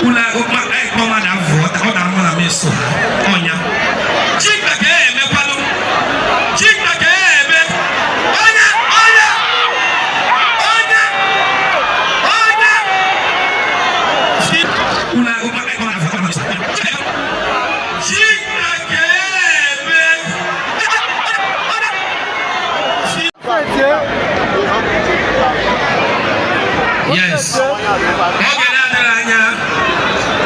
Unu mmadụ avụ ọ dara mụ na m eso ọnya. Chika ka e emekwanụ. Chika ka e eme. Ọnya ọnya ọnya ọnya. Unu Chika ka e eme. Yes. Oge na-adịghị anya,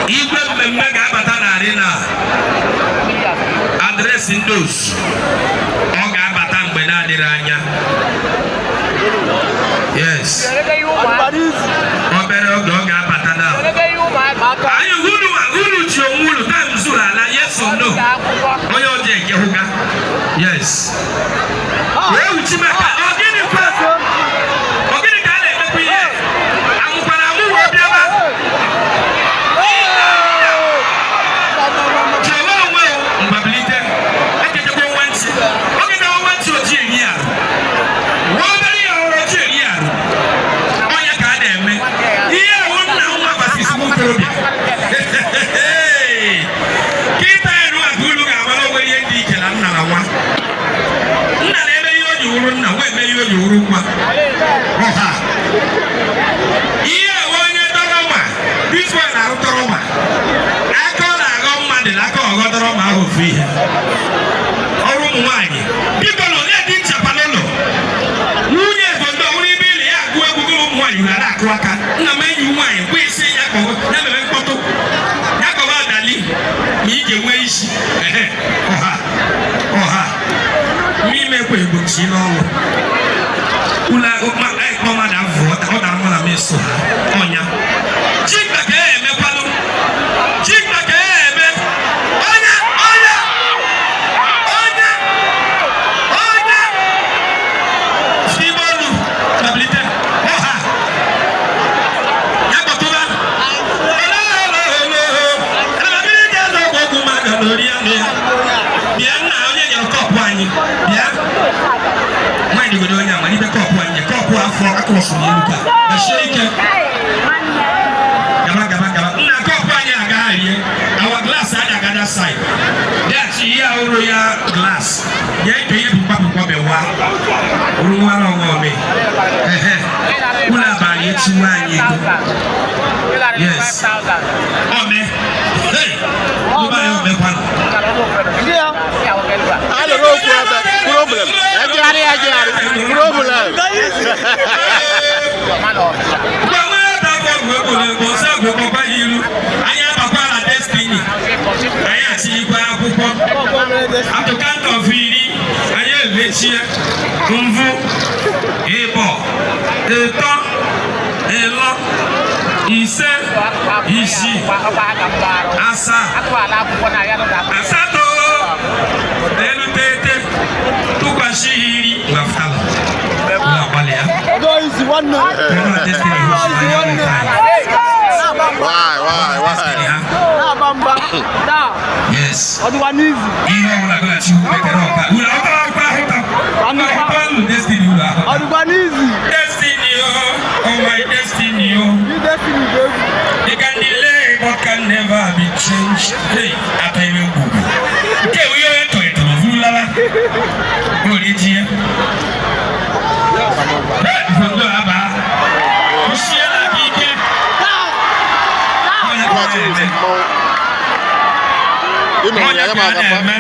igwe mmemme ga-abata na arena address ndị osu. Ọ ga-abata mgbe na-adịghị anya. Yes. Obere oge ọ ga-abata na. Anyị unu unu ji onwe unu time zuru ala, yes or no? Onye ọjọọ eke hụga. Yes. Wee wuchi maka ọ gịnị kwa? Ọ gịnị ka a na-emekwa ihe? Amụkwara amụ wee bịaba. Chewe onwe o, mgbabilite. Ekechekwa onwe ntị. Oge na onwe ntị oji eri arụ. Nwa obere ihe ọhụrụ oji eri arụ. Onye ka a na-eme. Ihe ewu nna nwa gbasisi nwa okorobịa. Kịta elu aka unu ga-amara onwe ihe dị iche na nna na nwa. Nna na-eme ihe o ji wụrụ nna, nwa eme ihe o ji wụrụ nwa. Ọha. Ihe ewe onye dọrọ ma, this one na-arụ dọrọ ma. Aka ọ na-aghọ mmadụ na aka ọghọ dọrọ ma ahụ ofu ihe. Ọrụ ụmụ nwaanyị. Biko na onye dị nchapa n'ụlọ. Nwunye ebodo ọhụrụ ibe ili ya agụ egwu gụrụ ụmụ nwaanyị ghara akụ aka. Nna m enyi nwaanyị gwa isi ya kpọrọ ya mere mkpọtụ. Ya kọba adali ma ị ga-enwe isi. Ehe, ọha ọha. N'ime ekwe egbochi n'ọnwụ. Unu mmadụ avụ ọ dara mụ na m eso ọnya. Chika ka e emekwanụ. Chika ka e eme. Ọnya ọnya ọnya ọnya. Sibolu stabilite ọha. Ya kpọtụba. Bịa nna, onye nyere cup anyị bịa nwaanyị godo onye a malite cup anyị cup afọ akụrụsụ n'elu ka gasie ike gaba gaba gaba. Nna, cup anyị agaghị rie our glass anyị aga that side bịaghachi ihe ahụrụ ya glass ya ike ihe bụkwa bụkwa bewa olu nwara ọnwa ome ehe ụlọ abalị echiwe anyị ego. Yes, ome. Hey, ụlọ anyị omekwanụ. Alụrụ okwu ebe problem ejegharị ejegharị problem. Anyị abakwa na destiny anyị achịghịkwa akwụkwọ atụkanta of 10 anyị emechie mvụ ịbọ ịtọ ịlọ 5 6 7 8 elu tete tụkwasị 10 ngafụtalụ ụlọ agbalị ya. Kpọrọ destiny host anyị nwere. Why, why? Destiny ha. Yes. Ihe ọbụla gọghachi mekere ọka. Unu ahụtara akwụkwọ ahụta. Unu ahụtara unu destiny unu ahụta. Destiny oh, oh my destiny oh. They can delay but can never be changed. Hey, ata iwe ngwugwu. Nke ihe onye tọrọ vurulala. O ri ji ya. Hey, mfondo aba. Kwụsie na aka ike. Onye ka ọ na-eme. Ime Onye ya ka ma a agakwa. na-eme.